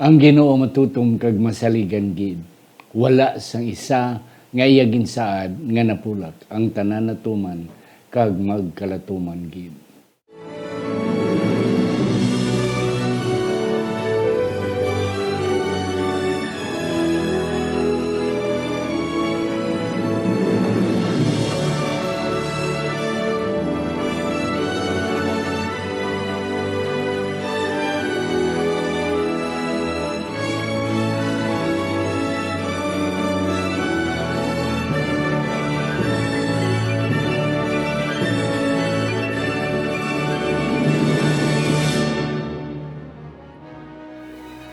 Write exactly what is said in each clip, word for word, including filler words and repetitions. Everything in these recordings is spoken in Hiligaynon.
Ang Ginoo matutom kag masaligan gid. Wala sang isa nga iya ginsaad nga napulak. Ang tanan natuman kag magkalatuman gid.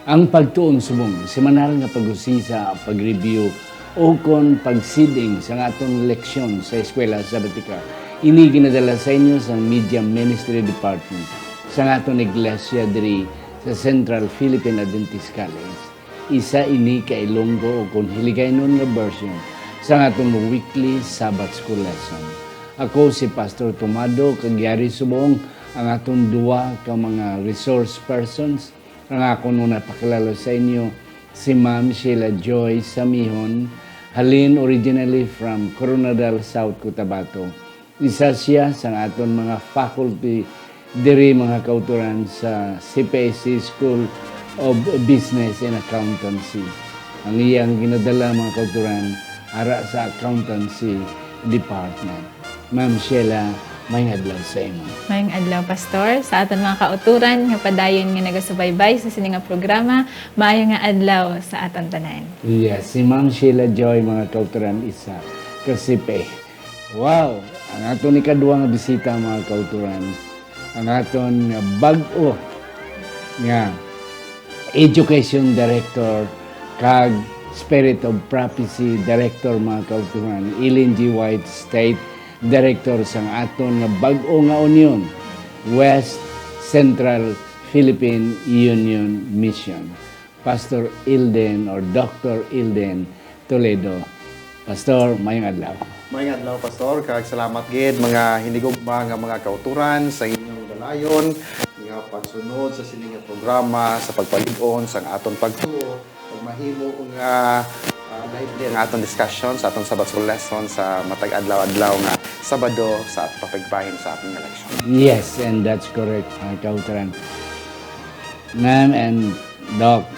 Ang pagtuon subong semanal nga pag-usisa, pag-review, o kon pagsiding sa aton leksyon sa Eskwela Sabatika, ini ginadala sa inyo sang Media Ministry Department sa aton iglesia diri sa Central Philippine Adventist College. Isa ini ka Ilonggo o kon Hiligaynon nga version sa aton weekly Sabbath School lesson. Ako si Pastor Tomado, kag yari subong ang aton duwa ka mga resource persons. Ang akon una pakilala sa inyo, si Ma'am Sheila Joy Samihon, halin originally from Koronadal, South Cotabato. Isa siya sa aton mga faculty diri, mga kauturan, sa C P S C School of Business and Accountancy. Ang iyang ginadala, mga kauturan, ara sa Accountancy Department. Ma'am Sheila, may adlaw sa imo. Mayong adlaw, Pastor. Sa aton mga kauturan nga padayon nga nagasubaybay sa sini nga programa, maayo nga adlaw sa aton tanan. Yes, si Ma'am Sheila Joy, mga kauturan, isa ka sipe. Wow! Ang aton ikadua nga bisita, mga kauturan, ang aton nga bag-o nga Education Director kag Spirit of Prophecy Director, mga kauturan, Ellen G. White, State Director sang aton nga bag-o nga union, West Central Philippine Union Mission, Pastor Ilden or Doctor Ilden Toledo. Pastor, mayong adlaw. Mayong adlaw, Pastor, kag salamat gid, mga hinigugma nga mga kauturan, sa inyong dalayon nga pagsunod sa sini nga programa sa pagpalig-on sang aton pagtuo, ug mahimo nga, ah, lively ang aton discussion sa aton Sabbath School lesson sa matag adlaw-adlaw nga Sabado sa at papagbahin sa aton nga leksyon. Yes, and that's correct, mga kauturan. Ma'am and Doc,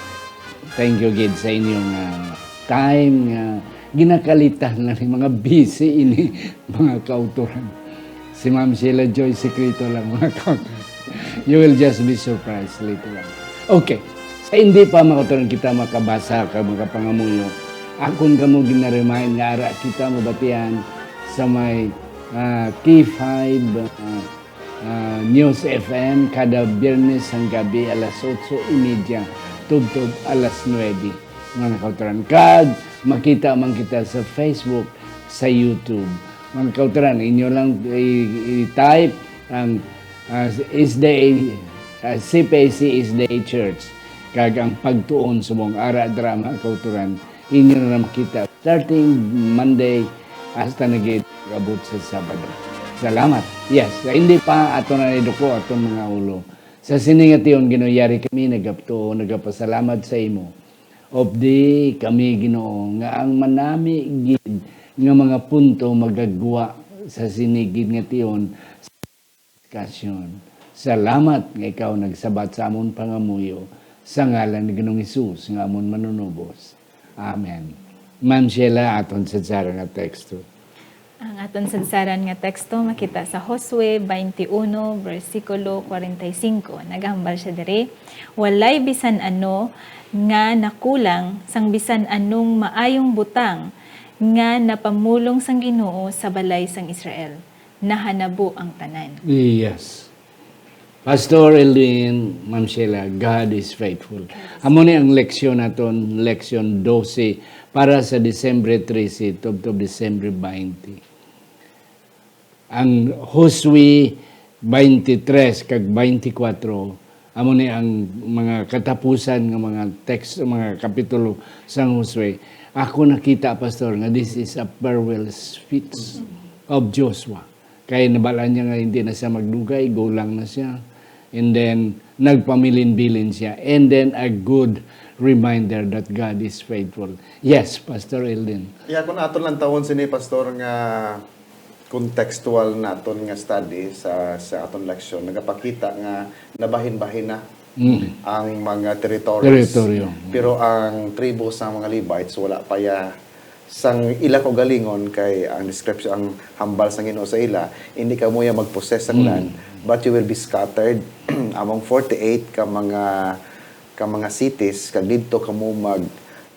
thank you gid sa inyong, ah, time nga ginakalitan na ni mga busy ini, mga kauturan. Si Ma'am Sheila Joy, sikreto lang, mga kauturan. You will just be surprised later on. Okay. Sa hindi pa, mga kauturan, kita makabasa kag makapangamuyo, akon kamo gina-remind nga ara kita mabatian sa may, ah, K five, ah, ah, News F M kada Biyernes sang gabi alas otso y media tubtob alas nuebe, mga kauturan. Kag makita man kita sa Facebook, sa YouTube. Mga kauturan, inyo lang i-, i-type ang, ah, S D A, ah, C P A C S D A Church, kag ang pagtuon subong ara dira, mga kauturan, inyo na makita. Starting Monday hasta na gid abot sa Sabado. Salamat. Yes, sa hindi pa, ato na iduko aton mga ulo. Sa sini nga tion, Ginoo, yari kami nagaptuo, nagapasalamat sa imo. Updi kami, Ginoo, nga ang manami gid nga mga punto magagwa sa sini gid nga tion diskusyon. Salamat nga ikaw nagsabat sa amon pangamuyo, sa ngalan ni Ginoong Hesus nga amon Manunubos. Amen. Ma'am Sheila, aton sadsaran nga teksto. Ang aton sadsaran nga teksto makita sa Josue twenty-one, bersikulo forty-five. Nagahambal siya diri, "Walay bisan ano nga nakulang sang bisan anong maayong butang nga napamulong sang Ginoo sa balay sang Israel." Nahanabo ang tanan. Yes. Pastor Elwin, Ma'am Sheila, God is faithful. Amo ni ang leksyon naton, leksyon dose para sa Disyembre trese tubtob Disyembre twenty. Ang Josue twenty-three kag twenty-four, amo ni ang mga katapusan nga mga text, mga kapitulo sang Josue. Ako nakita, Pastor, nga this is a farewell speech of Joshua. Kay nabal-an niya nga hindi na siya magdugay, gulang na siya. And then, nagpamilin-bilin siya. And then, a good reminder that God is faithful. Yes, Pastor Eldon. Ya, kung aton lang tawon sini, Pastor, nga contextual naton nga study sa, sa aton leksyon, nagapakita nga nabahin-bahin na Mm. ang mga territories. Teritoryo. Pero ang tribo sa mga Levites, wala pa ya sang ila kaugalingon, kay ang description, ang hambal sang Ginoo sa ila, hindi kamo ya mag-possess sang Mm. land, but you will be scattered among forty-eight ka mga, ka mga cities, kag didto kamo mag,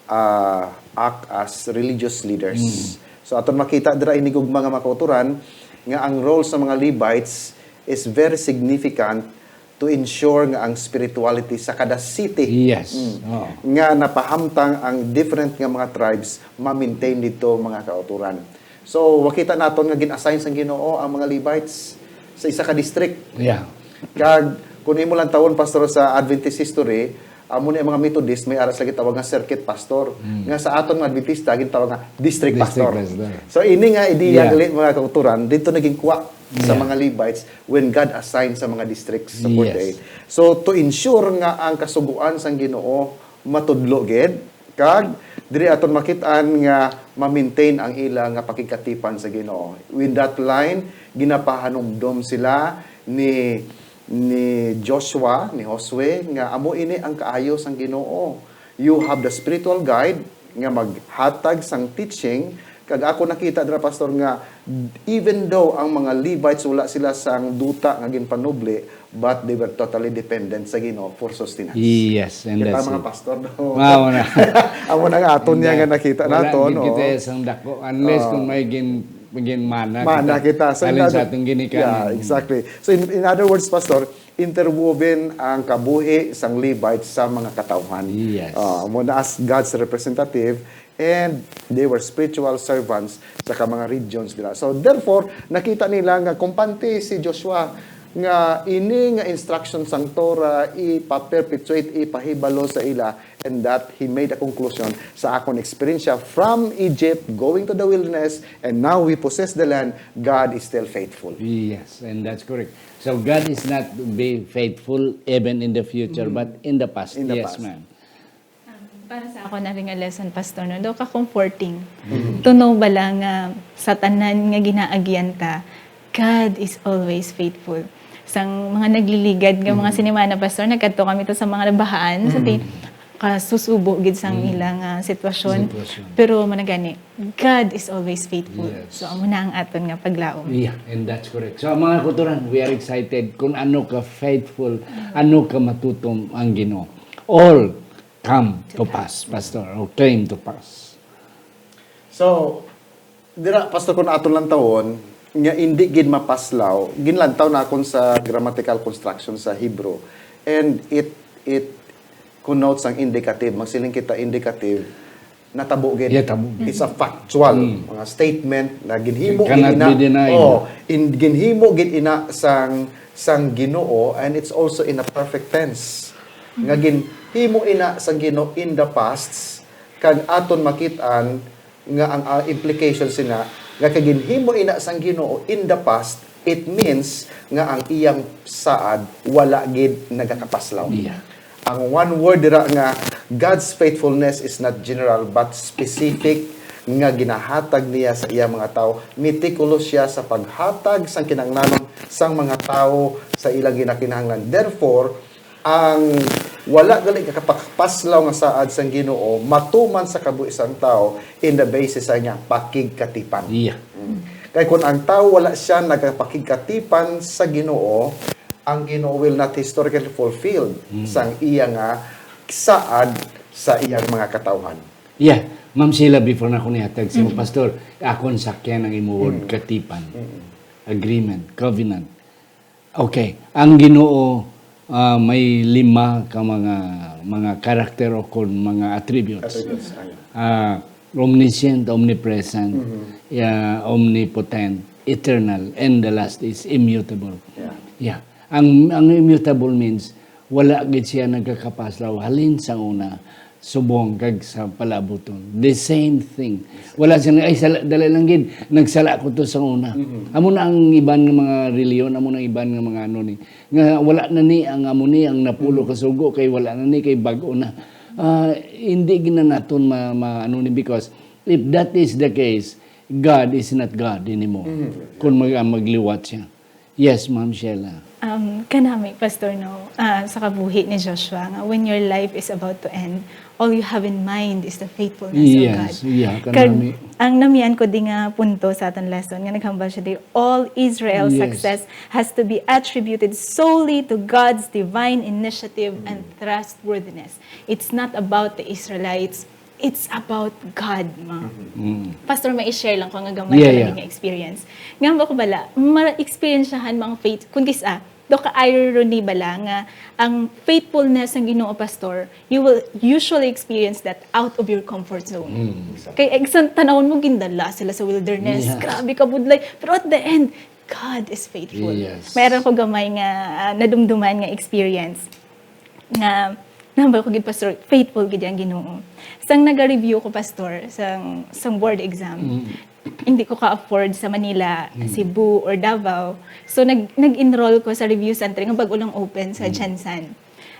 ah, act as religious leaders. Mm. So, aton makita dira ini gugma nga mga kauturan nga ang role sa mga Levites is very significant to ensure nga ang spirituality sa kada city Yes. Mm. Oo. nga napahamtang ang different nga mga tribes ma-maintain dito, mga kauturan. So, makita naton nga gin-assign sang Ginoo ang mga Levites sa isa ka district. Yeah. Kag kung imo lang tawon, Pastor, sa Adventist history, amo ni ang mga Methodist may ara sila gitawag nga circuit pastor, Mm. nga sa aton mga Adventista gitawag nga district District pastor. pastor. So, ini nga ideya Yeah. gali, mga kauturan, dito naging kuha sa Yeah. mga Levites when God assigned sa mga districts sa Yes. forty-eight. So, to ensure nga ang kasugoan sang Ginoo matudlo gid, kag diri aton makit-an nga ma-maintain ang ila nga pakigkatipan sa Ginoo. With that line, ginapahanumdom sila ni, ni Joshua, ni Josue, nga amo ini ang kaayo sang Ginoo. You have the spiritual guide nga maghatag sang teaching, kag ako nakita dira, Pastor, nga even though ang mga Levites wala sila sang duta nga ginpanubli, but they were totally dependent sa Ginoo for sustenance. Yes, and Kita that's mga it. pastor, no? Mao na. Amo na nga aton niya Hindi. nga nakita Wala naton, gid kita no? sang dako, unless Oo. kung may gin-, ginmana Mana kita. kita. So, in Halin sa other, atong ginikanan. yeah, exactly. So, in, in other words, Pastor, interwoven ang kabuhi sang Levite sa mga katawhan. Yes. Ah, amo na as God's representative, and they were spiritual servants sa ka mga regions nila. So, therefore, nakita nila nga kumpante si Joshua nga ini nga instruction sang Torah ipa-perpetuate, ipahibalo sa ila, and that he made a conclusion sa akon eksperyensya from Egypt, going to the wilderness, and now we possess the land, God is still faithful. Yes, and that's correct. So God is not be faithful even in the future, Mm. but in the past. In the Yes, past. ma'am. Um, para sa ako na rin nga lesson, Pastor, no? Daw ka-comforting. Mm. To know bala nga sa tanan nga ginaagyan ta, God is always faithful. Sang mga nagliligad nga mga Mm. sinimana, Pastor, nagkadto kami to sa mga bahaan, sa ti-, Mm. kasusubo gid sang Mm. ilang, ah, sitwasyon. Sitwasyon. Pero managani, God is always faithful. Yes. So, amo na ang aton nga paglaom. Yeah, and that's correct. So, mga kauturan, we are excited kung ano ka faithful, Mm. ano ka matutom ang Ginoo. All come to To pass, pass. Pastor, or came to pass. So, dira, Pastor, kung aton lang tawon, nga indi gid mapaslaw, ginlantaw na akon sa grammatical construction sa Hebrew. And it, it connotes ang indicative. Magsiling kita indicative, natabo gid. Yeah, tabo gid. It's a factual, Mm. mga statement na ginhimo It cannot gid ina. be denied. Oh, in, ginhimo gid ina sang, sang Ginoo, and it's also in a perfect tense. Nga ginhimo ina sang Ginoo in the past, kag aton makit-an nga ang, ah, implication sina nga kay ginhimo ina sang Ginoo in the past, it means nga ang iyang saad wala gid nagakapaslaw. Yeah. Ang one word dira nga God's faithfulness is not general but specific nga ginahatag niya sa iya mga tawo. Meticulous siya sa paghatag sang kinahanglanon sang mga tawo sa ilang ginakinahanglan. Therefore, ang wala gali ka kapakapaslaw nga saad sang Ginoo matuman sa kabuhi sang tawo in the basis sa iyang pakigkatipan. Yeah. Mm. Kay kung ang tawo wala siya nagapakigkatipan sa Ginoo, ang Ginoo will not historically fulfilled Mm. sang iya nga saad sa iyang mga katawhan. Yeah. Ma'am Sheila, before na ako nihatag sa imo, Mm. Pastor, akon sakyan ang imo word, Mm. katipan. Mm. Agreement, covenant. Okay, ang Ginoo, ah, may lima ka mga, mga karakter o kon mga attributes. Attributes, ano? Ah, omniscient, omnipresent, Mhm. yeah, omnipotent, eternal, and the last is immutable. Yeah. Yeah. Ang, ang immutable means wala gid siya nagkakapaslaw halin sa una, subong kag sa palabuton. The same thing. Wala sila, "Ay, sala, dali lang gid. Nagsala ko to sa una." Amo na ang iban nga mga reliyon, amo na ang iban nga mga ano ni, nga wala na ni ang amo ni ang napulo ka sugo kay wala na ni kay bag-o na. Ah, hindi gid na naton ma, ma, ano ni, because if that is the case, God is not God anymore. Kung mag, magliwat siya. Yes, Ma'am Sheila. Um, kanami, Pastor, no, ah, sa kabuhi ni Joshua, nga when your life is about to end, all you have in mind is the faithfulness of God. Yes, yeah, Kag kanami. Ang namian ko di nga punto sa aton lesson, nga naghambal siya di, all Israel's Yes. success has to be attributed solely to God's divine initiative and trustworthiness. It's not about the Israelites. It's about God, ma. Mm. Pastor, may i-share lang ko nga gamay Yeah, ka lang yeah. nga experience. Nga ba ko bala, ma-experience siya han mga faith, kun kis-a, do ka irony bala nga ang faithfulness ng Ginoo, Pastor, you will usually experience that out of your comfort zone. Mm. Kay, eh, sa tanawon mo, gindala sila sa wilderness, Yes. grabe ka budlay. Pero at the end, God is faithful. Yes. Mayroon ko gamay nga, ah, nadumduman nga experience nga nahambal ko gid, Pastor, faithful gid ang Ginoo. Sang naga-review ko, Pastor, sang, sang board exam, Mm. hindi ko ka-afford sa Manila, Mm. Cebu, or Davao. So, nag, nag-enroll ko sa review center nga bag-o lang open sa Mm. Gensan.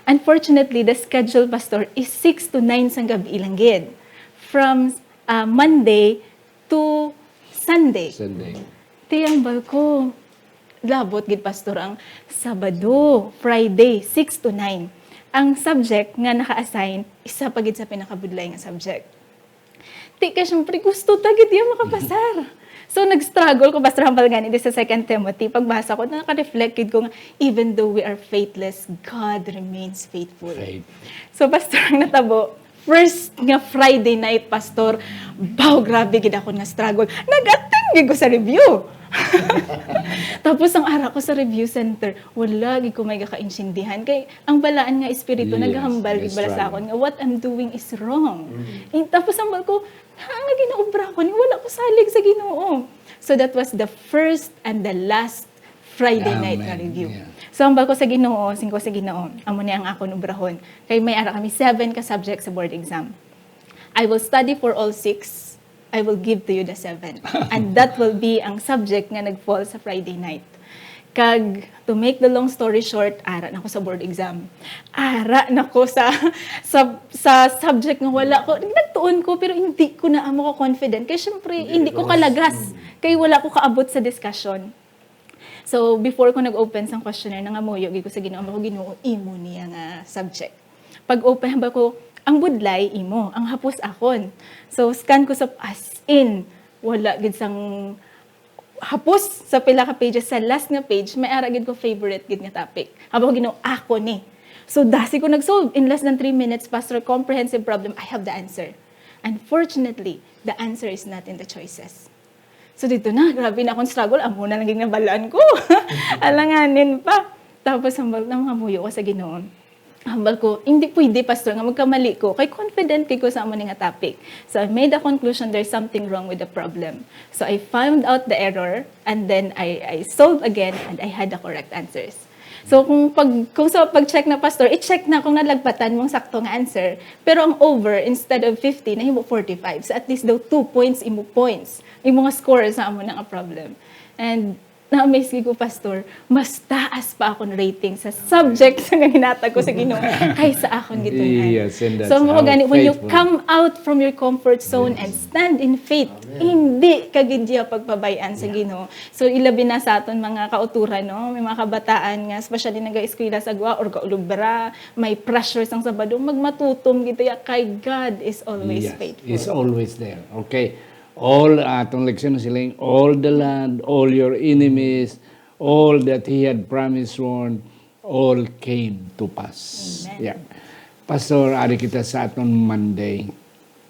Unfortunately, the schedule, Pastor, is six to nine sang gabi lang gid. From, ah, Monday to Sunday. Sunday. Ti hambal ko, labot gid, Pastor, ang Sabado, Friday, six to nine. Ang subject nga naka-assign, isa pa gid sa pinakabudlay nga subject. Ti kay, syempre, gusto ta gid iya makapasar. So, nag-struggle ko, Pastor, hambal gani di sa Second Timothy. Pagbasa ko, naka-reflect gid ko nga, even though we are faithless, God remains faithful. Faith. So, Pastor, ang natabo, first nga Friday night, Pastor, baw, grabe gid ako nga struggle. Nag-attend gid ko sa review. Tapos ang ara ko sa review center, wala gid ko may gakaintindihan. Kay ang balaan nga espiritu Yes, naghambal gid yes, bala sa right. akon nga what I'm doing is wrong. Mm. Eh, tapos ang bal ko, ha, nga ginaobra ko ni, wala ko salig sa Ginoo. So that was the first and the last Friday night nga Amen. review. Yeah. So, hambal ko sa Ginoo, sing ko sa Ginoo, amo ni ang akon obrahon. Kay may ara kami seven ka subject sa board exam. I will study for all six. I will give to you the seven. And that will be ang subject nga nag-fall sa Friday night. Kag, to make the long story short, ara na ko sa board exam. Ara na ko sa, sa, sa subject nga wala ko. Nagtuon ko, pero hindi ko na amo ka-confident. Kay, syempre, Hindi hindi ko ka-, kalagas. Mm. Kay wala ko kaabot sa discussion. So, before ko nag-open sang questionnaire, nangamuyo gid ko sa Ginoo, "Amo ko, Ginoo, imo niya nga subject." Pag-open, hambal ko, "Ang budlay, imo. Ang hapos, akon." So, scan ko sa, as in, wala gid sang hapos sa pila ka pages. Sa last nga page, may ara gid ko favorite gid nga topic. Hambal ko, "Ginoo, ako ni." So, dasi ko nag-solve. In less than three minutes, "Pastor, comprehensive problem. I have the answer." Unfortunately, the answer is not in the choices. So, dito na, grabe na akong struggle. Amo na lang gid nabalaan ko. Alanganin pa. Tapos, hambal na mga muyo ko sa Ginoo. Hambal ko, "Hindi pwede, Pastor, nga magkamali ko. Kay confident kay ko sa amo ni nga topic." So, I made a conclusion, there's something wrong with the problem. So, I found out the error, and then I, I solved again, and I had the correct answers. So, kung pag, kung sa pag-check na, Pastor, i-check na kung nalagpatan mong sakto nga answer. Pero ang over, instead of fifty, nahimo forty-five. So, at least daw two points, imo points. Imo nga score sa amo na nga problem. And na-amaze gid ko, Pastor, mas taas pa akong rating sa subject sa nga ginatag ko sa Ginoo kaysa akong gitun-an. Yes, and that's So, mo how gani, when you faithful. come out from your comfort zone Yes. and stand in faith, Amen. hindi ka gid diya pagpabay-an sa Yeah. Ginoo. So, ilabi na sa aton mga kauturan, no? May mga kabataan nga, especially nag-eskwela sa gwa or gaulubra, may pressure sang Sabado, magmatutom gid ya kay God is always Yes, faithful. Is always there. Okay. All, ah, atong leksyon na sila, all the land, all your enemies, all that He had promised, sworn, all came to pass. Amen. Yeah. Pastor, ari kita sa aton Monday.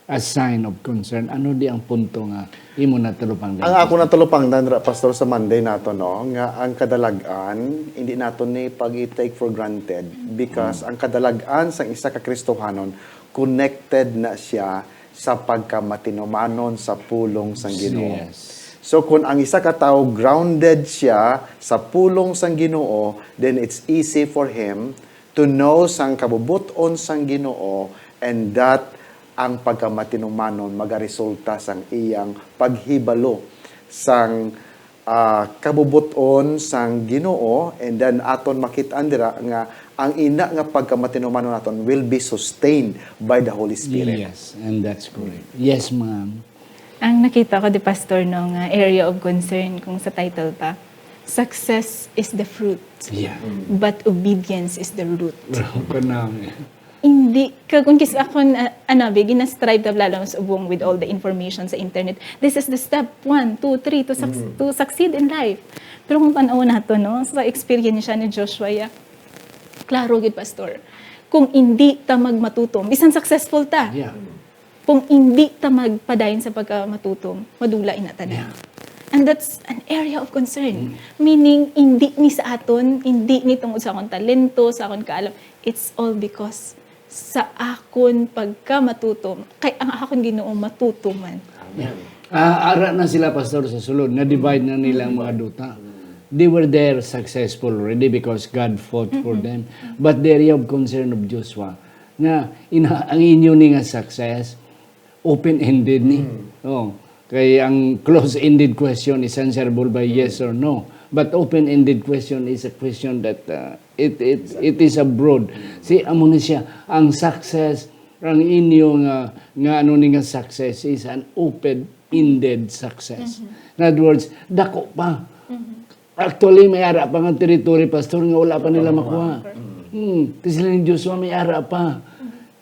A sign of concern. Ano di ang punto nga imo natalupangdan? Ang ako natalupangdan ra, Pastor, sa Monday nato, no, nga ang kadalag-an, hindi nato ni pag-i-take for granted because Mm. ang kadalag-an sang isa ka Kristohanon connected na siya sa pagkamatinumanon sa pulong sang Ginoo. Yes. So, kung ang isa ka tawo grounded siya sa pulong sang Ginoo, then it's easy for him to know sang kabubot-on sang Ginoo And that ang pagkamatinumanon magaresulta sang iyang paghibalo sang, ah, kabubot-on sang Ginoo, and then aton makit-an dira nga ang ina nga pagkamatinumanon naton will be sustained by the Holy Spirit. Yes, and that's correct. Yes, ma'am. Ang nakita ko, di, Pastor, no, nga area of concern, kung sa title pa, "Success is the fruit, Yeah. but obedience is the root." Kanami. Hindi ka, kung kis-, ako, na, ano, bi, gina-strive ta lalo sa ubong with all the information sa internet. This is the step one, two, three to suc-, Mm. to succeed in life. Pero kung tan-awon nato, no, sa experience ni Joshua, ya, klaro gid, Pastor. Kung hindi ta magmatutom, bisan successful ta, Yeah. kung hindi ta magpadayon sa pagkamatutom, madula ina tanan. Yeah. And that's an area of concern. Mm. Meaning, hindi ni sa aton, hindi ni tungod sa akon talento, sa akon kaalam. It's all because sa akon pagkamatutom. Kay ang akon Ginoo matutom man. Amen. Ah, ara na sila, Pastor, sa sulod. Na-divide na nila ang mga duta. They were there successful already because God fought for them. But the area of concern of Joshua, nga ina-, ang inyo ni nga success, open-ended ni. Mm. Oh, kay ang close-ended question is answerable by yes or no. But open-ended question is a question that, uh, it, it, it is abroad. Si, amo ni siya, ang success, ang inyo nga, nga ano ni nga success is an open-ended success. Mhm. In other words, dako pa. Mhm. Actually, may ara pa nga territory, Pastor, nga wala pa nila makuha. Mm. Ti sila ni Joshua, may ara pa.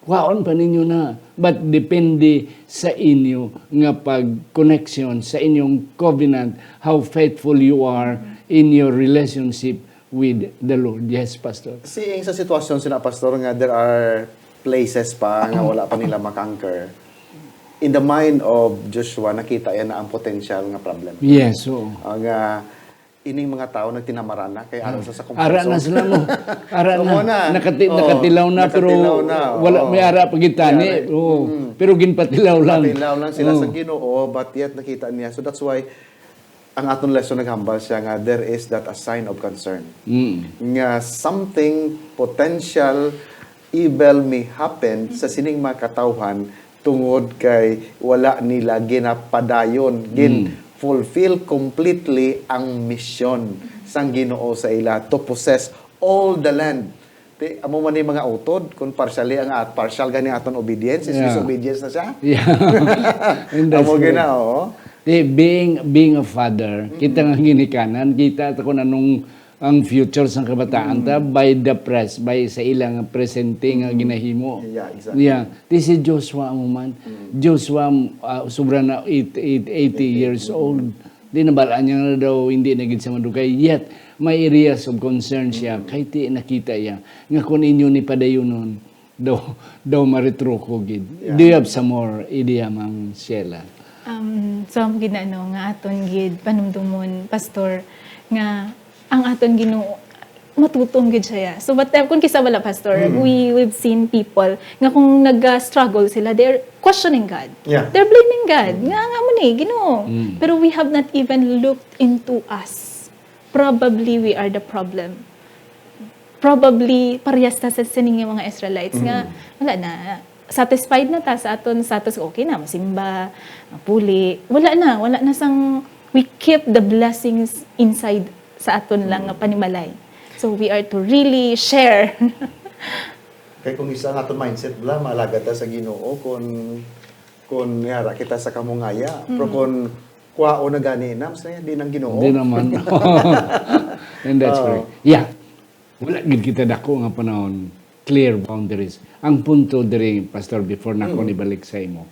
Kwaon pa ninyo na. But depende sa inyo nga pag-connection, sa inyong covenant, how faithful you are in your relationship with the Lord. Yes, Pastor. Seeing sa sitwasyon sina, Pastor, nga there are places pa nga wala pa nila makonquer, in the mind of Joshua, nakita yan na ang potential nga problem. Yes, oo. Ah, nga ining mga tawo nagtinamaran na kay aron sa, sa Ara na comfort zone. Sila mo. Ara So, na. mo na. Nakati-, Oo, nakatilaw na, pero nakatilaw na. wala, Oo. may ara pa gid tani. May ara. Oo. Mm. Pero ginpatilaw lang. Patilaw lang sila Oo. sa Ginoo, but yet nakita niya. So that's why ang aton lesson naghambal siya nga there is that a sign of concern. Mm. Nga something potential evil may happen sa sining mga katawhan tungod kay wala nila ginapadayon, Mm. gin-fulfill completely ang misyon sang Ginoo sa ila to possess all the land. Ti, amo man ni mga utod, kung partially ang at-, partial gani aton obedience, is Yeah. disobedience na siya. Yeah. And that's Amo correct. gina, oo. Ti, being, being a father, Mm-mm. kita nga ginikanan, kita ta kung anong ang future sang kabataan ta Mm. by the pres-, by sa ilang presente nga Mm. ginahimo. Yeah, exactly. Yeah. Ti si Joshua mo man. Mm. Joshua, ah, sobra na eight, eight, eighty Eighty. years Mm. old. Di nabal-an niya nga daw hindi na gid siya madugay. Yet, may areas of concern siya. Mm. Kay ti nakita iya nga kung inyo ni padayunon, daw, daw maritruko gid. Yeah. Do you have some more idea, Ma'am Sheila? Um, so, ang ginano nga aton gid panumdumon, Pastor, nga ang aton Ginoo matutom gid siya. So, but, uh, kung kisa wala, Pastor, Mm. we, we've seen people nga kung nag-struggle sila, they're questioning God. Yeah. They're blaming God. Mm. Nga, nga mo ni, Ginoo. Mm. Pero we have not even looked into us. Probably we are the problem. Probably parehas ta sa sining mga Israelites nga Mm. wala na, satisfied na ta sa aton status, okay na, masimba, mapuli. Wala na, wala na sang, we keep the blessings inside sa aton lang nga Mm. panimalay. So we are to really share. Kay kung isa ang aton mindset, bala, maalagad ta sa Ginoo kung, kung yara kita sa kamungaya. Pero Mm. kung kwaon na gani na, mas na di nang Ginoo. Di naman. And that's Oo. correct. Yeah. Wala gid kita dako nga panahon, clear boundaries. Ang punto diri, Pastor, before na ako Mm. nibalik sa imo,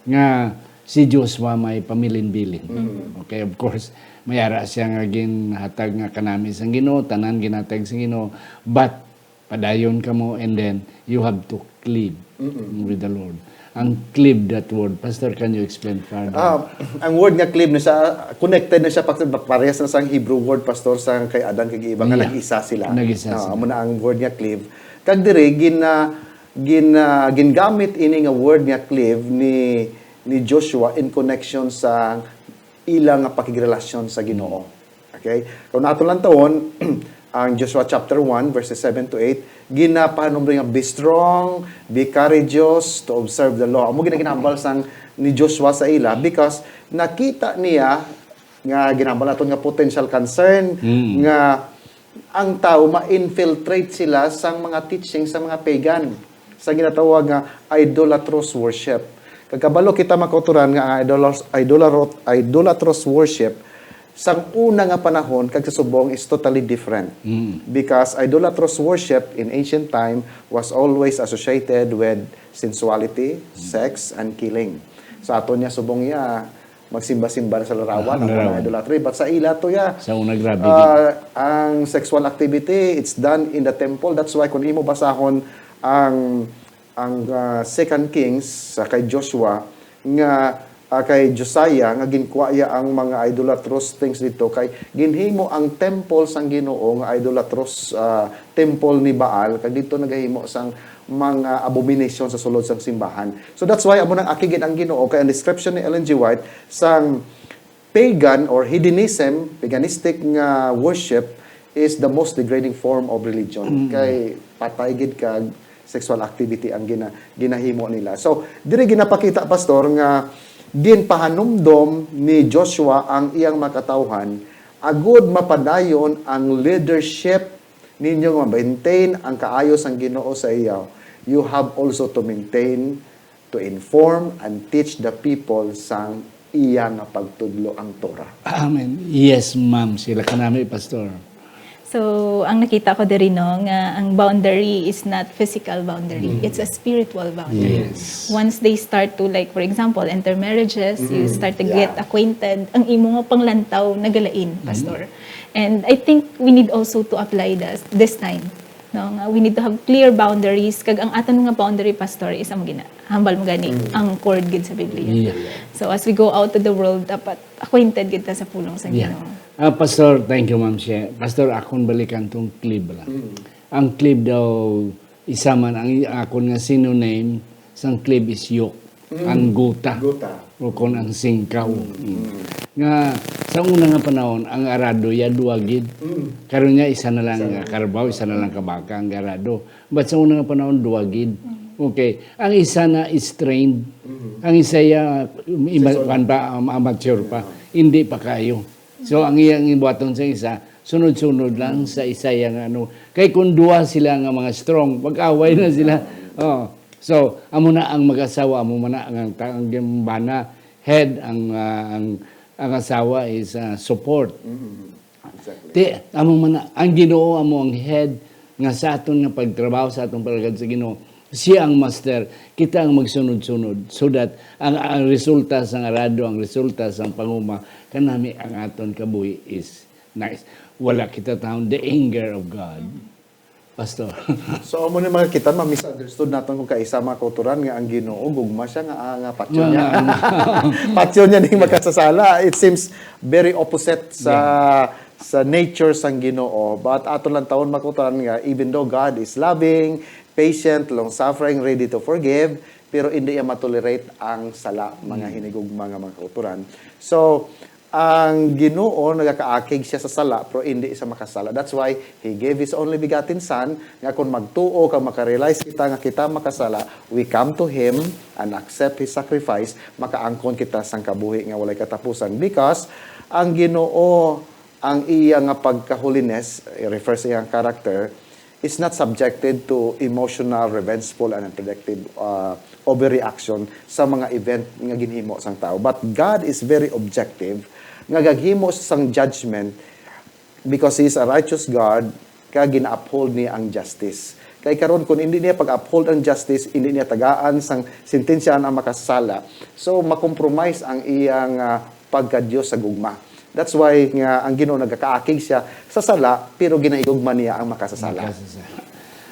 nga si Joshua may pamilin-bilin. Mm. Okay, of course, may ara siya nga ginhatag nga kanami sang Ginoo, tanan ginhatag sang Ginoo, but padayon kamo, and then you have to cleave Mm-mm. with the Lord. Ang cleave, that word, Pastor, can you explain further? Ah, ang word nga cleave na siya, connected na siya, pa-, parehas na sa Hebrew word, Pastor, sa kay Adan kag Eva, nga Yeah. nag-isa sila. Nag-isa Ah, sila. amo na ang word nga cleave. Kag diri, gin-, ah, gin-, ah, gingamit ini nga word nga cleave ni, ni Joshua in connection sa ila nga pakigrelasyon sa Ginoo. Okay? Kung ato lang tawon, ang Joshua chapter one, verses seven to eight, ginapahanumdom nga, "Be strong, be courageous to observe the law." Amo gina-, ginahambal sang ni Joshua sa ila because nakita niya nga ginahambal naton nga potential concern Mm. nga ang tawo ma-infiltrate sila sang mga teaching sa mga pagan, sa ginatawag nga idolatrous worship. Kag kabalo kita, mga kauturan, nga ang idolos-, idolaro-, idolatrous worship sang una nga panahon kag sa subong is totally different. Mm. Because idolatrous worship in ancient time was always associated with sensuality, sex, and killing. Sa aton niya subong niya, magsimba-simba na sa larawan, Ah, ang mga larawan. idolatry. But sa ila to, ya, Sa una, grabe ah, gid. ang sexual activity, it's done in the temple. That's why kung imo basahon ang, ang, ah, Second Kings, sa kay Joshua, nga, ah, kay Josiah, nga ginkuha iya ang mga idolatrous things dito, kay ginhimo ang temple sang Ginoo nga idolatrous, ah, temple ni Baal, kag dito nagahimo sang mga abomination sa sulod sang simbahan. So that's why amo nang akig gid ang Ginoo, kay ang description ni Ellen G. White sang pagan or hedonism, paganistic nga worship, is the most degrading form of religion. Mm. Kay patay gid kag sexual activity ang gina-, ginahimo nila. So, diri ginapakita, Pastor, nga ginpahanumdom ni Joshua ang iyang mga katawhan agud mapadayon ang leadership ninyo nga ma-maintain ang kaayo sang Ginoo sa iya, you have also to maintain, to inform, and teach the people sang iya nga pagtudlo, ang Torah. Amen. Yes, ma'am. Sila kanami, Pastor. So, ang nakita ko diri, no, nga ang boundary is not physical boundary. Mm. It's a spiritual boundary. Yes. Once they start to, like, for example, enter marriages, you Mm. start to Yeah. get acquainted, ang imo nga panglantaw nagalain, Mm. Pastor. And I think we need also to apply this, this time, no, nga we need to have clear boundaries, kag ang aton nga boundary, Pastor, is ang gina-, hambal mo gani, Mm. ang cord gid sa Biblia. Yeah. So, as we go out to the world, dapat acquainted gid ta sa pulong sa Yeah. Ginoo. Ah, Pastor, thank you, Ma'am She. Pastor, akon balikan tong clib lang. Mm. Ang clib daw, isa man, ang akon nga synonym sang clib is yoke, Mm. ang guta, Guta. o kon ang singkaw. Mm. Mm. Mm. Nga, sa una nga panahon, ang arado, ya, duwa gid. Mm. Karon niya, isa na lang Isa nga lang. karabaw, isa na lang kabaka ang arado. But sa una nga panahon, duwa gid. Mm. Okay. Ang isa na is trained. Mm. Ang isa ya, ima-, Sexual. kuwan pa, um, amateur pa. Yeah. Hindi pa kayo. So, ang iyang ibuhaton sa isa, sunod-sunod lang Mm. sa isa yang ano. Kay kung duwa sila nga mga strong, mag-away na sila. Mm. Oh. So, amo na ang mag-asawa, amo man na ang, ang, ang bana, head, ang, ah, ang, ang asawa is, ah, support. Mm. Exactly. Ti, amo man na, ang Ginoo amo ang head nga sa aton nga pagtrabaho, sa atong pag-alagad sa Ginoo. Siya ang master, kita ang magsunod-sunod, so that ang, ang resulta sang arado, ang resulta sang panguma, kanami ang aton kabuhi is nice. Wala kita taon the anger of God. Pastor. So, amo ni mga kita, ma-misunderstood naton kung kaisa, mga kauturan, nga ang Ginoo, gugma siya nga, ah, nga patyon Nga, niya. nga, nga. Patyon niya ning makasasala. It seems very opposite sa, Yeah. sa nature sang Ginoo. But ato lang taon, mga kauturan, nga even though God is loving, patient, long-suffering, ready to forgive, pero hindi niya matolerate ang sala, mga Mm. hinigugma nga mga kauturan. So, ang Ginoo nagakaakig siya sa sala, pero hindi siya makasala. That's why He gave His only begotten Son, nga kung magtuo kag makarealize kita nga kita makasala, we come to Him and accept His sacrifice, makaangkon kita sang kabuhi nga walay katapusan. Because ang Ginoo, ang iya nga pagka-holiness, it refers sa iyang character, is not subjected to emotional, revengeful, and unpredictable, uh, overreaction sa mga event nga ginhimo sang tao. But God is very objective, nga gaghimo sang judgment because He is a righteous God, kag gina-uphold niya ang justice. Kay karon, kung hindi niya pag-uphold ang justice, hindi niya tagaan sang sentensyahan ang makasasala. So, makompromise ang iyang, ah, pagka-Dios sa gugma. That's why nga ang Ginoo nagakaakig siya sa sala, pero ginahigugma niya ang makasasala. Makasasala.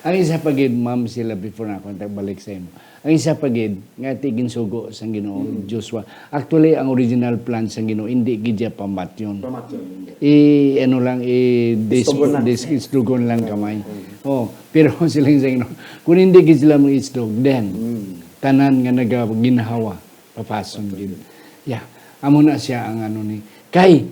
Ang isa pa gid, ma'am, sila before na ako, balik sa imo. Ang isa pa gid, nga ti ginsugo sang Ginoo, Mm. Joshua. Actually, ang original plan sang Ginoo, hindi gid siya pamatyon. Pamatyon, hindi. I, ano lang, i, dis-, Isdugon lang. dis-, isdugon lang Mm. kamay. Mm. Oh, pero siling sa Ginoo, kung hindi gid sila mag-isdog, then, Mm. tanan nga nagaginhawa, papason gid. Yeah. Amo na siya ang ano ni, kay,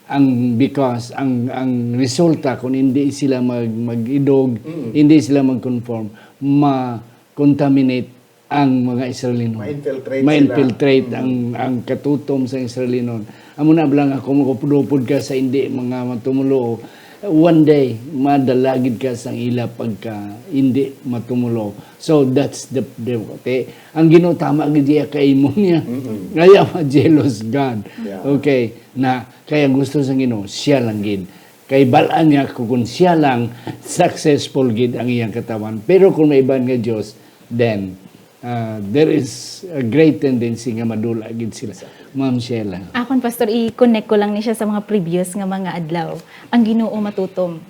ang, because ang, ang resulta, kung hindi sila mag-, mag-idog, Mm. hindi sila mag-conform, ma-contaminate ang mga Israelinon. Ma-infiltrate sila. Ma-infiltrate Mm. ang, ang katutom sa Israelinon. Amo na lang, ako, makupudupod ka sa hindi mga matumulo, one day, madala gid ka sang ila pagka hindi matumulo. So, that's the, the, te-, ang Ginoo tama gid iya kay imo niya. Mm-mm. Kaya ma-jealous God. Yeah. Okay, na, kaya gusto sa Ginoo, siya lang gid. Kay bal-an niya ko kung siya lang, successful gid ang iyang katawhan. Pero kung may iban nga Diyos, then, ah, there is a great tendency nga madula gid sila. Ma'am Sheila. Akon, Pastor, i-connect ko lang ni siya sa mga previous nga mga adlaw. Ang Ginoo matutom.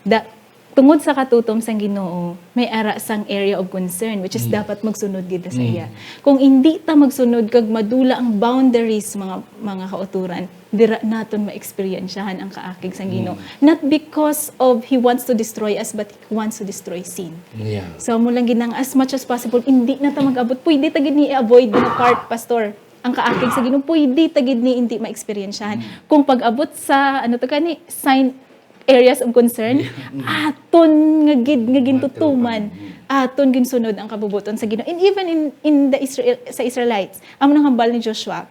Da-, tungod sa katutom sang Ginoo, may ara sang area of concern, which is Mm. dapat magsunod gid sa Mm. iya. Kung hindi ta magsunod kag madula ang boundaries, mga, mga kauturan, dira naton maeksperiensyahan ang kaakig sang Ginoo. Mm. Not because of He wants to destroy us, but He wants to destroy sin. Yeah. So, amo lang gid nang, as much as possible, hindi na ta mag-abot. Pwede ta gid ni i-avoid nga part, Pastor. Ang kaakig sa Ginoo, pwede ta gid ni hindi maeksperiensyahan. Mm. Kung pag-abot sa, ano to kani, sign, areas of concern, Yeah. Mm. aton nga gid, nga gintutuman, Matutuman. Mm. aton ginsunod ang kabubuton sa Ginoo. And even in, in the Israel, sa Israelites, amo nang hambal ni Joshua,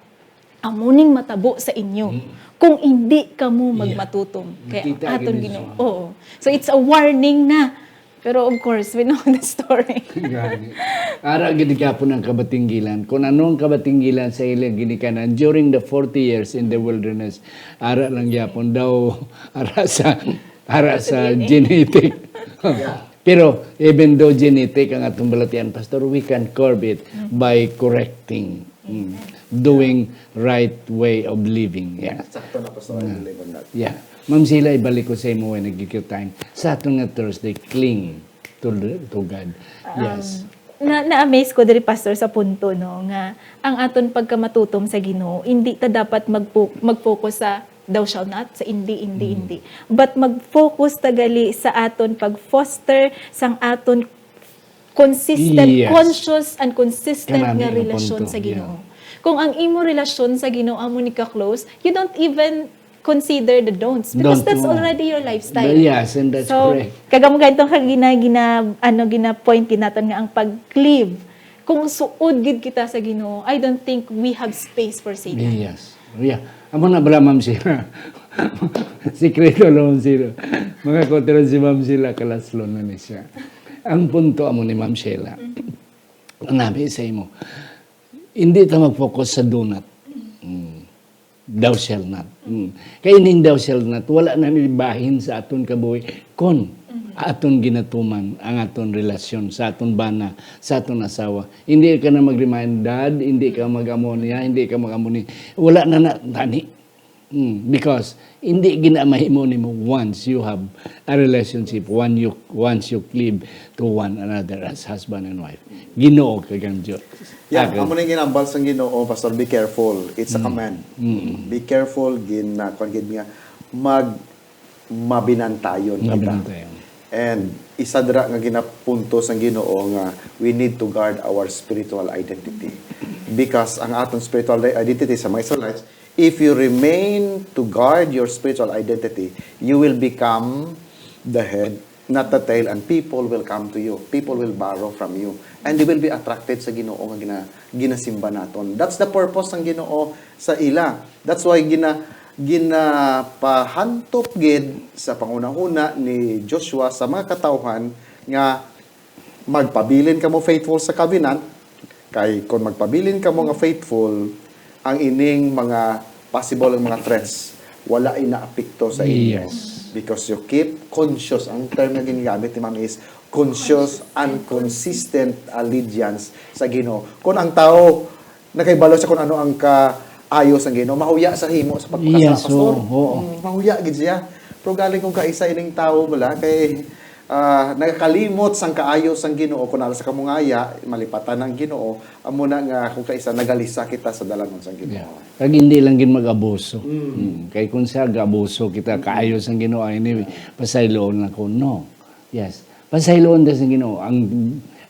"Amo ning matabo sa inyo Mm. kung indi kamo Yeah. magmatutom." Kay Nakita aton gid ni Ginoo. Joshua. Oo. So, it's a warning na. Pero of course, we know the story. Gani. Ara gid gihapon ang kabatinggilan. Kung ano ang kabatinggilan sa ilang ginikanan during the forty years in the wilderness, ara lang gihapon daw, ara sa, ara sa Sa D N A. genetic. Yeah. Pero even though genetic ang atong balatian, Pastor, we can curb it Mm. by correcting, mm, Amen. doing right way of living. Yeah. Sakto na, Pastor, I Mm. believe on that. Yeah. Ma'am Sheila, ibalik ko sa imo when nagkikita time. Sa aton nga Thursday, cling to, to God. Um, Yes. na, na-amaze ko diri, Pastor, sa punto, no, nga ang aton pagkamatutom sa Ginoo, hindi ta dapat magpo-, mag-focus sa "Thou shalt not," sa "Indi, indi, Mm. indi." But mag-focus ta gali sa aton pag-foster sang aton consistent, Yes. conscious and consistent Kanami nga nga relasyon punto. sa Yeah. Ginoo. Kung ang imo relasyon sa Ginoo amo ni ka-close, you don't even consider the don'ts because Don't that's mo. already your lifestyle. Yes, and that's So, correct. kag amo ganito ka gina-, gina-, ano, gina-point gid naton nga ang pag-cleave, kung suod gid kita sa Ginoo, I don't think we have space for Satan. Yes. Yeah. Amo na bala, Ma'am Sheila. Sikreto lang, Ma'am Sheila. Mga kauturan, si Ma'am Sheila, kalaslon na ni siya. Ang punto amo ni Ma'am Sheila, Mm. ang nabi sa imo, hindi ta mag-focus sa "Do not." Mm. "Thou shall not." Mm. Kay ining "Thou shall not," wala na ni bahin sa aton kabuhi kung Mm. aton ginatuman ang aton relasyon sa aton bana, sa aton asawa. Hindi ka na mag-remind, "Dad, hindi ka mag-amo niya, hindi ka mag-amo ni." Wala na na, tani. Mm, because hindi gina mahimo nimo once you have a relationship, one you, once you cleave to one another as husband and wife. Ginoo kag ang Dios. Yeah, Amen. Amo na yung ginambal sang Ginoo, Pastor, be careful. It's a Mm. command. Mm. Be careful, gin-, ah, kuwan gid nga, mag-, mabinantayon kita. Mabinantayon. And isa dira nga ginapunto sang Ginoo nga we need to guard our spiritual identity. Because ang aton spiritual identity sa mga Israelites, if you remain to guard your spiritual identity, you will become the head, not the tail, and people will come to you. People will borrow from you. And they will be attracted sa Ginoo nga gina-, ginasimba naton. That's the purpose sang Ginoo sa ila. That's why gina-, ginapahantop gid sa panghunahuna ni Joshua sa mga katawhan nga magpabilin kamo faithful sa covenant, kay kon magpabilin kamo nga faithful, ang ining mga possible nga mga threats, wala inaapekto sa inyo. Yes. Because you keep conscious. Ang term nga ginagamit ni Ma'am is conscious and consistent allegiance sa Ginoo. Kung ang tao nakahibalo sa kung ano ang kaayo sang Ginoo, mahuya sa himo sa pagpakasala, Yes, Pastor. oo, oo. Mm, mahuya gid siya. Pero galing kung kaisa ining tawo, bala, kay, ah, nagakalimot sang kaayo sang Ginoo, kung ala sa kamungaya, malipatan ang Ginoo, amo na nga kung kaisa, nagalisa kita sa dalanon sang Ginoo. Yeah. Kag hindi lang gid mag-abuso. Mm. Mm. Kay kung siya, ga-abuso kita, kaayo sang Ginoo, anyway, pasayloon lang ko. No. Yes. Pasayloon ta sa Ginoo. Ang,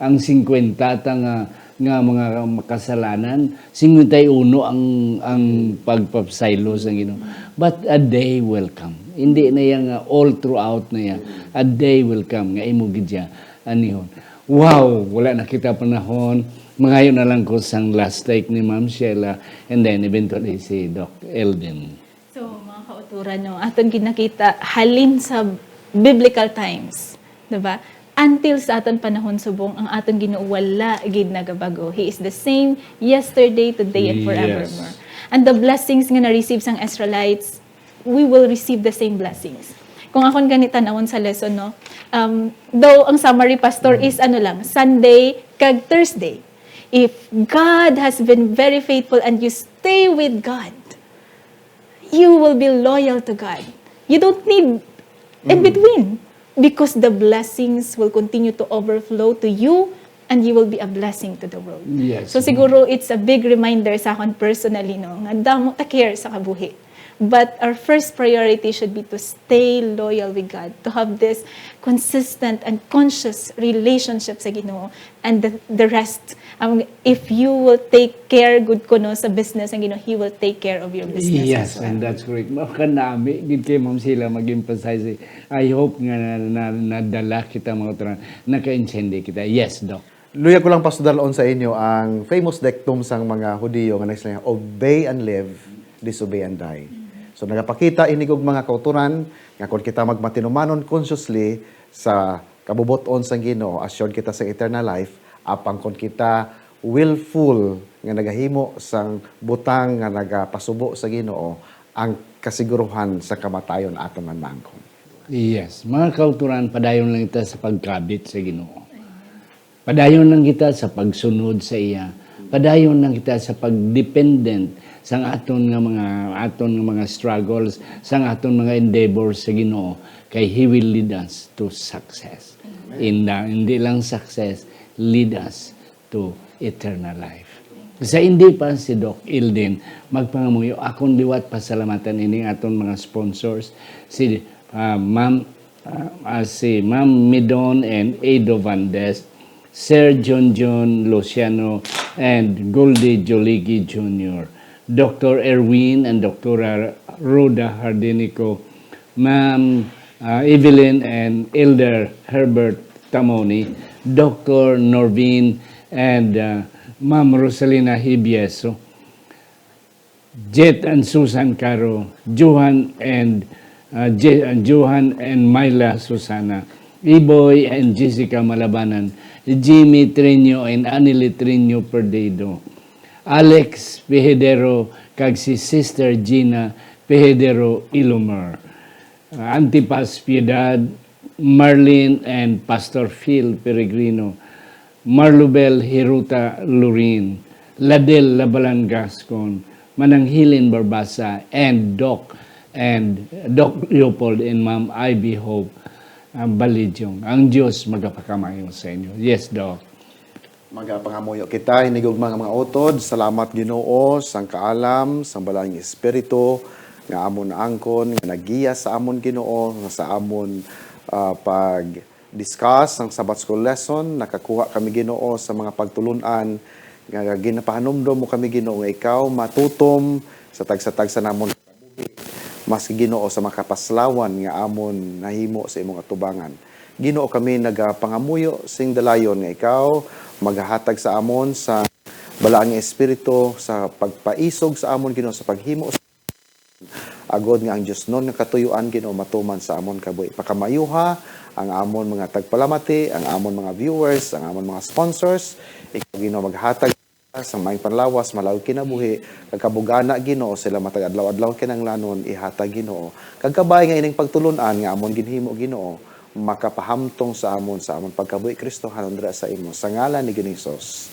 ang singkwenta ta nga nga mga makasalanan, singkwenta y uno ang, ang pagpasaylo sa Ginoo. But a day will come. Hindi na yan nga all throughout na yan. A day will come nga imo gid siya anihon. Wow! Wala na kita panahon. Mangayo na lang ko sang last take ni Ma'am Sheila and then eventually si Doc Eldin. So, mga kauturan, no, aton gid nakita halin sa biblical times, di ba? Until sa aton panahon subong, ang aton Ginoo wala gid nagabago. He is the same yesterday, today, and forevermore. Yes. And the blessings nga na-receive sang Israelites, we will receive the same blessings. Kung akon gani tan-awon sa lesson, no, um, though ang summary, Pastor, is ano lang, Sunday kag Thursday. If God has been very faithful and you stay with God, you will be loyal to God. You don't need in between, because the blessings will continue to overflow to you and you will be a blessing to the world. Yes. So siguro it's a big reminder sa akon personally, no, nga damo ta care sa kabuhi. But our first priority should be to stay loyal with God, to have this consistent and conscious relationship sa Ginoo. And the, the rest, um, if you will take care gud kuno sa business ang Ginoo, He will take care of your business as well. Yes, and that's correct. Makanami gid kay Ma'am Sheila mag-emphasize. I hope nga na, na, nadala kita, mga kauturan, naka-intindi kita. Yes, Doc. Luyag ko lang, Pastor, dal-on sa inyo ang famous dictum sang mga Hudiyo nga nagsiling, "Obey and live, disobey and die." So, nagapakita ini og, mga kauturan, nga kung kita magmatinumanon consciously sa kabubot-on sang Ginoo, assured kita sa eternal life, apang kon kita willful nga nagahimo sang butang nga nagapasubo sa Ginoo, ang kasiguruhan sa kamatayon aton man maangkon. Yes, mga kauturan, padayon lang kita sa pagkabit sa Ginoo. Padayon lang kita sa pagsunod sa iya. Padayon lang kita sa pag-dependent sang aton nga mga, aton nga mga struggles, sang aton mga endeavors sa Ginoo, kay He will lead us to success. Amen. Inda, hindi lang success, lead us to eternal life. Sa hindi pa si Doc Ilden magpangamuyo, akong liwat pasalamatan ining aton mga sponsors, si, ah, Ma'am, ah, ah, si Ma'am Midon and Ado Vandes, Sir John John Luciano, and Goldie Joligi Junior, Doctor Erwin and Doctora Rhoda Hardinico, Ma'am, ah, Evelyn and Elder Herbert Tamoni, Doctor Norvin and, ah, Ma'am Rosalina Hibieso, Jet and Susan Caro, Johan and, ah, Je-, ah, Johan and Myla Susana, Iboy and Jessica Malabanan, Jimmy Trino and Anili Trino Perdido, Alex Pejidero, kag si Sister Gina Pejidero Ilomer, Antipas Piedad, Marlene and Pastor Phil Peregrino, Marlubel Hiruta Lurin, Ladel Labalan Gascon, Manang Helen Barbasa, and Doc, and Doc Leopold and Ma'am Ivy Hope, ah, Balidyong. Ang Diyos magapakamayo sa inyo. Yes, Doc. Magapangamuyo kita, hinigugma nga mga utod. Salamat, Ginoo, sang kaalam sang Balaang Espiritu nga amon naangkon, nga naggiya sa amon, Ginoo, nga sa amon, ah, pag-discuss sang Sabbath School lesson. Nakakuha kami, Ginoo, sa mga pagtulon-an nga ginapahanumdom mo kami, Ginoo, nga ikaw matutom sa tagsa-tagsa namon. Maski, Ginoo, sa makapaslawan nga amon nahimo sa imong atubangan. Ginoo, kami nagapangamuyo sing dalayon nga ikaw maghatag sa amon sa Balaang Espiritu sa pagpaisog sa amon, Ginoo, sa paghimo sa, agod nga ang diosnon nga katuyoan, Ginoo, matuman sa amon kabuhi. Pakamayuha ang amon mga tagpalamati, ang amon mga viewers, ang amon mga sponsors. Ikaw, Ginoo, maghatag sa maayong panlawas, malaut kinabuhi, kag kabugana, Ginoo, sila matag adlaw-adlaw kinahanglanon ihatag, Ginoo. Kag kabay nga ining pagtulon-an nga amon ginhimo, Ginoo, makapahamtong sa amon, sa amon pagkabuhi Kristohanon dira sa imo, sa ngalan ni Ginoong Hesus.